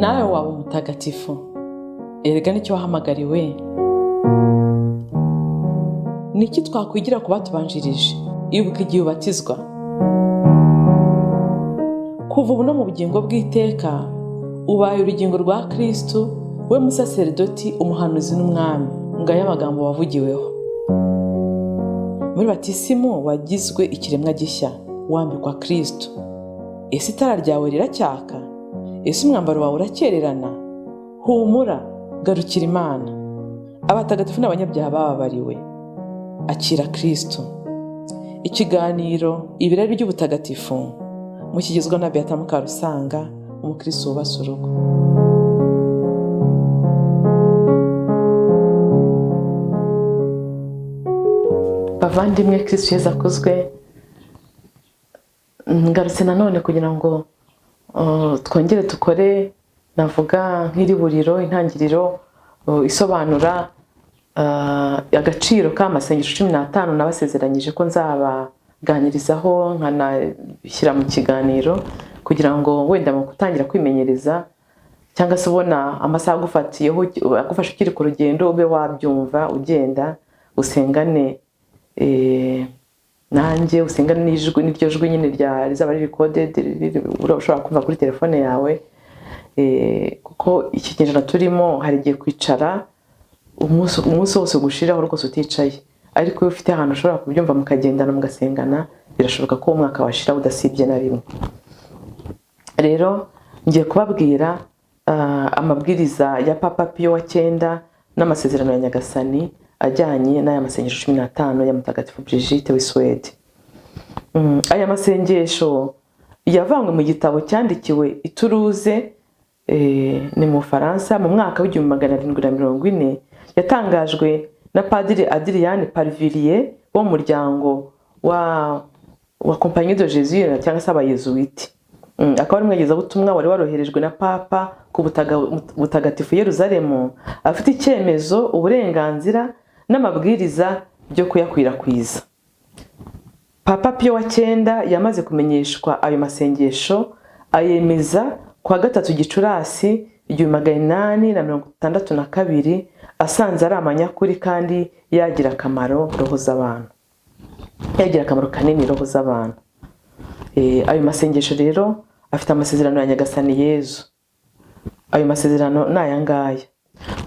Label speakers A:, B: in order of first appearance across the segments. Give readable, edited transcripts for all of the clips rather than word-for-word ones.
A: Nawe waba umutagatifu, erega nicyo wahamagariwe. Ni iki twakwigira ku batubanjirije? Ibuka igihe ubatizwa. Kuva ubu no mu bugingo bw'iteka, ubaye urugingo rwa Kristu, we musaseridoti, umuhanuzi n'umwami. Ngayo amagambo wavugiweho muri batisimu. Wagizwe ikiremwa gishya, wambikwa Kristu. Ese itara ryawe riracyaka? Ese umwambaro wawe urakererana? Humura, garukira Imana. Abatagatifu n'abanyabyaha bababariwe. Akira Kristu. Ikiganiro Ibirari by'Ubutagatifu mukigezwa na Beata Mukarusanga, umukristo wubatse urugo. Bavandimwe, Kristu Yezu akuzwe. Ngarutse nanone kugira ngo twongere dukore, navuga nk'iriburiro, intangiriro isobanura agaciro k'amasengesho 15 nabasezeranyije ko nzabaganirizaho, nkanabishyira mu kiganiro, kugira ngo wenda mu gutangira kwimenyereza cyangwa se ubona amasaha agufatiyeho, agufasha ukiri ku rugendo, ube wabyumva ugenda usengane nanjye, usengane n'ijwi, n'iryo jwi nyine rizaba riri recorded, ushobora kumva kuri telefone yawe. Kuko iki kinyejana turimo hari igihe kwicara umunsi wose ugushiraho rwose uticaye, ariko iyo ufite ahantu ushobora kubyumva mukagendana, mugasengana, birashoboka ko umwaka washira udasibye na rimwe. Rero ngiye kubabwira amabwiriza ya Papa Piyo wa 9 n'amasezerano ya Nyagasani ajyanye n'aya masengesho 15 ya Mutagatifu Brigitte w'i Suwede. Aya masengesho yavanywe mu gitabo cyandikiwe i Toulouse, ni mu Bufaransa, mu mwaka w'1740, yatangajwe na Padiri Adrien Parvilier wo mu muryango wa Compagnie de Jésus cyangwa se Abayezuwiti. Akaba ari umwigezabutumwa wari waroherejwe na Papa ku butagatifu Yeruzalemu, afite icyemezo, uburenganzira n'amabwiriza byo kuyakwirakwiza. Papa Piyo wa 9 yamaze kumenyeshwa ayo masengesho, ayemeza kuwa 3 Gicurasi 1862, asanze ari amanyakuri kandi yagira akamaro roho z'abantu, yagira akamaro kanini roho z'abantu. Ayo masengesho rero afite amasezerano ya Nyagasani Yezu. Ayo masezerano ni aya ngaya: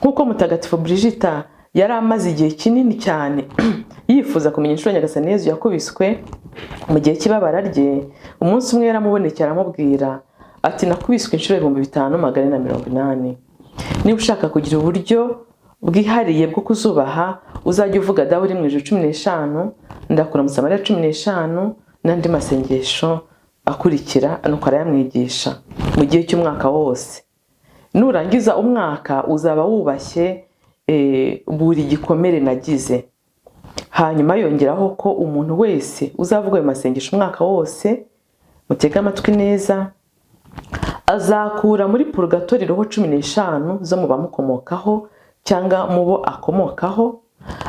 A: nk'uko Mutagatifu Brigitte yari amaze igihe kinini cyane yifuza kumenya inshuro Nyagasani Yezu yakubiswe mu gihe cy'ibabara rye, umunsi umwe yaramubonekeye aramubwira ati: "Nakubiswe inshuro 5480. Niba ushaka kugira uburyo bwihariye bwo kuzubaha, uzajya uvuga Dawe uri mu ijuru 15, Ndakuramutsa Mariya 15, n'andi masengesho akurikira." Nuko arayamwigisha mu gihe cy'umwaka wose. "Nurangiza umwaka uzaba wubashye buri gikomere nagize." Hanyuma yongeraho ko umuntu wese uzavuga ayo masengesho umwaka wose, mutege amatwi neza, azakura muri purugatori roho 15 zo mu bamukomokaho cyangwa mu bo akomokaho,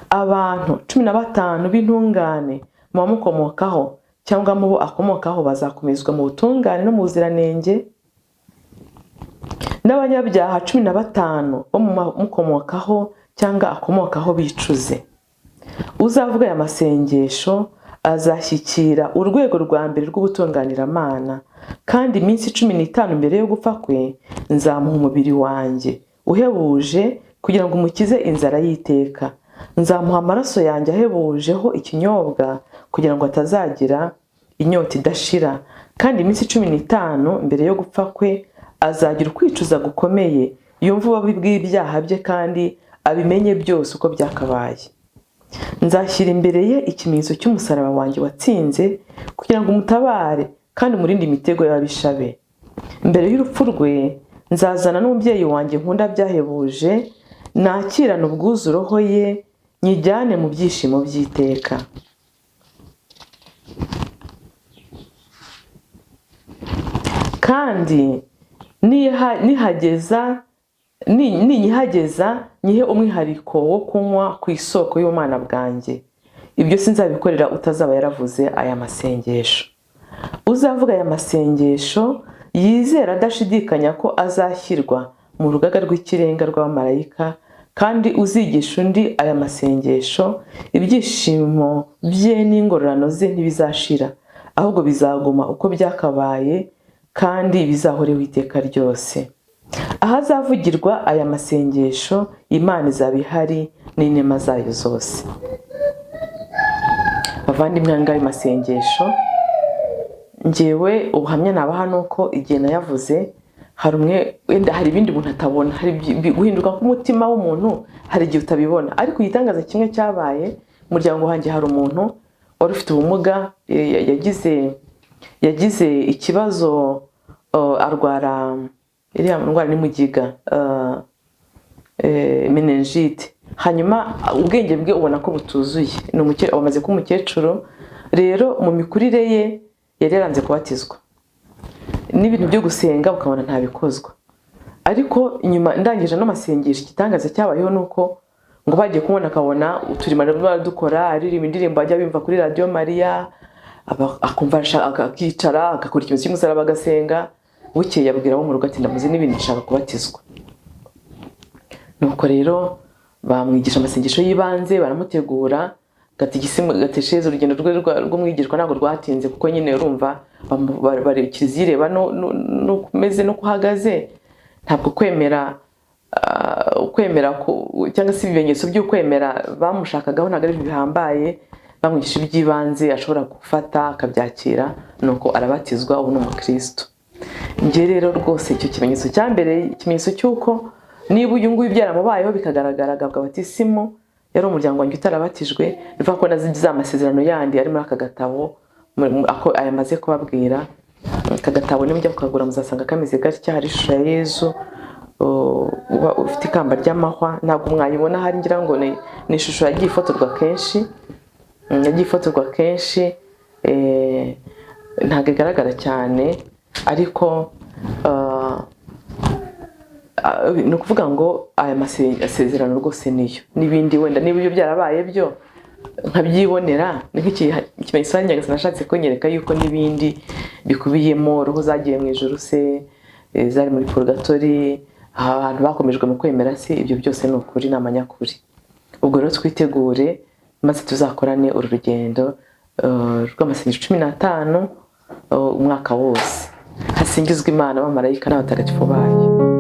A: abantu 15 b'intungane mu bamukomokaho cyangwa mu bo akomokaho bazakomezwa mu butungane no mu buziranenge, n'abanyabyaha 15 bo mu bamukomokaho cyangwa akomokaho bicuze. Uzavuga aya masengesho azashyikira urwego rwa mbere rw'ubutunganiramana, kandi iminsi 15 mbere yo gupfa kwe nzamuha umubiri wanjye uhebuje kugira ngo umukize inzara y'iteka. Nzamuha amaraso yanjye ahebujeho ikinyobwa kugira ngo atazagira inyota idashira, kandi iminsi 15 mbere yo gupfa kwe azagira ukwicuza gukomeye, yumve ububi bw'ibyaha bye kandi abimenye byose uko byakabaye. Nzashyira imbere ye ikimenyetso cy'umusaraba wanjye watsinze kugira ngo umutabare kandi umurinde imitego y'ababisha be. Mbere y'urupfu rwe nzazana n'umubyeyi wanjye nkunda byahebuje, nakirane ubwuzu roho ye, nyijyane mu byishimo by'iteka. Kandi ninyihageza nyihe umwihariko wo kunywa ku isoko y'ubumana bwanjye. Ibyo sinzabikorera utazaba yaravuze aya masengesho. Uzavuga aya masengesho Yizera adashidikanya ko azashyirwa mu rugaga rw'ikirenga rw'abamarayika, kandi uzigisha undi aya masengesho, ibyishimo bye n'ingororano ze ntibizashira, ahubwo bizaguma uko byakabaye kandi bizahoreho iteka ryose. Ahazavugirwa aya masengesho, Imana izaba ihari n'inema zayo zose. Bavandimwe, aya ngaya masengesho, ngewe ubuhamya nabaha ni uko igihe nayavuze, hari umwe wenda, hari ibindi umuntu atabona, hari guhinduka k'umutima w'umuntu, hari igihe utabibona. Ariko igitangaza kimwe cyabaye mu muryango wanjye, hari umuntu wari ufite ubumuga, yagize ikibazo, arwara iriya ndwara ni mugiga, méningite. Hanyuma ubwenge bwe ubona ko butuzuye, ni amaze kuba umukecuru. Rero mu mikurire ye yari yaranze kubatizwa n'ibintu byo gusenga, ukabona ntabikozwa. Ariko nyuma ndangije n'amasengesho, igitangaza cyabayeho ni uko ngo bagiye kumubona akabona uturimo dukora, aririmba indirimbo ajya bimva kuri Radiyo Mariya, akumva akicara agakora ikintu cy'umusaraba agasenga. Bukeye abwira abo mu rugo ati: "Ndamuzi n'ibintu, nshaka kubatizwa." Nuko rero bamwigisha amasengesho y'ibanze, baramutegura gatigisimu, gatesheza. Urugendo rwe rw'umwigishwa ntabwo rwatinze, kuko nyine urumva kiliziya ireba n'uko umeze n'uko uhagaze. Ntabwo kwemera, kwemera cyangwa se ibimenyetso by'ukwemera bamushakagaho ntabwo ari ibintu bihambaye. Bamwigisha iby'ibanze ashobora gufata akabyakira, nuko arabatizwa, ubu ni umukristo. Njye rero rwose icyo kimenyetso cya mbere, ikimenyetso cy'uko niba uyu nguyu byaramubayeho bikagaragara agabwa batisimu, yari umuryango wanjye utarabatijwe, bivuga ko na za masezerano yandi ari muri aka gatabo ako aya maze kubabwira. Aka gatabo nimujya kukagura muzasanga kameze gatya, hari ishusho ya Yezu uba ufite ikamba ry'amahwa. Ntabwo mwayibona ahari, ngira ngo ni ishusho yagiye ifotorwa kenshi, yagiye ifotorwa kenshi, ntabwo igaragara cyane. Ariko ni ukuvuga ngo aya masezerano rwose niyo, n'ibindi wenda niba ibyo byarabaye byo nkabyibonera, ni nk'ikimenyetso Nyagasani nashatse kunyereka yuko n'ibindi bikubiyemo, roho zagiye mu ijuru se, zari muri purgatori, abantu bakomejwe mu kwemera se, ibyo byose ni ukuri, ni amanyakuri. Ubwo rero twitegure maze tuzakorane uru rugendo rw'amasengesho 15, umwaka wose. Hasingizwe Imana, abamarayika n'abatagatifu bayo.